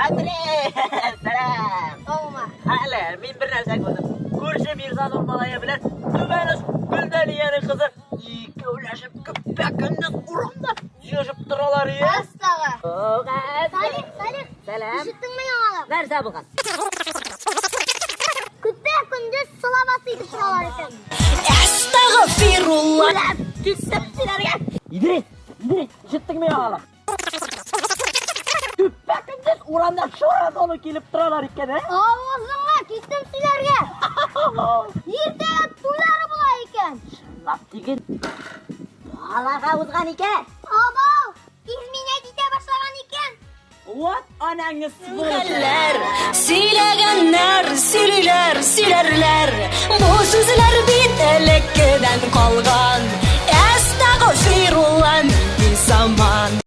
Андрей, сәлам. Алма. Әле мин бер нәрсә күрдем. Күрше Мирзанур малае белән Түбән оч Гөлдәлиянең кызы икәүләшеп көпә-көндез урамда йөрешеп торалар, ие. Астагы. Салих, Салих, Сәлам. Ишеттеңме яңалык? Нәрсә булган? Көпә көндез сылабасы итеп торалар икән. Әстәгъфирулла. Киттем сөйләргә. Идрис, Идрис, ишеттеңме яңалык? Көпә көндез урамда шура зоны килеп торалар икән, ә? Авызыңа киттем сөйләргә. Иртәгә туйлары була икән. Чынлап диген. Балага узган икән. Абау, изменять итә башлаган икән. Вот анаңы Хәлләр, сөйләгәннәр, сөйлиләр, сөйләрләр. Бу сүзләр бит элеккедән калган. Әстәгъфирулла, нинди заман.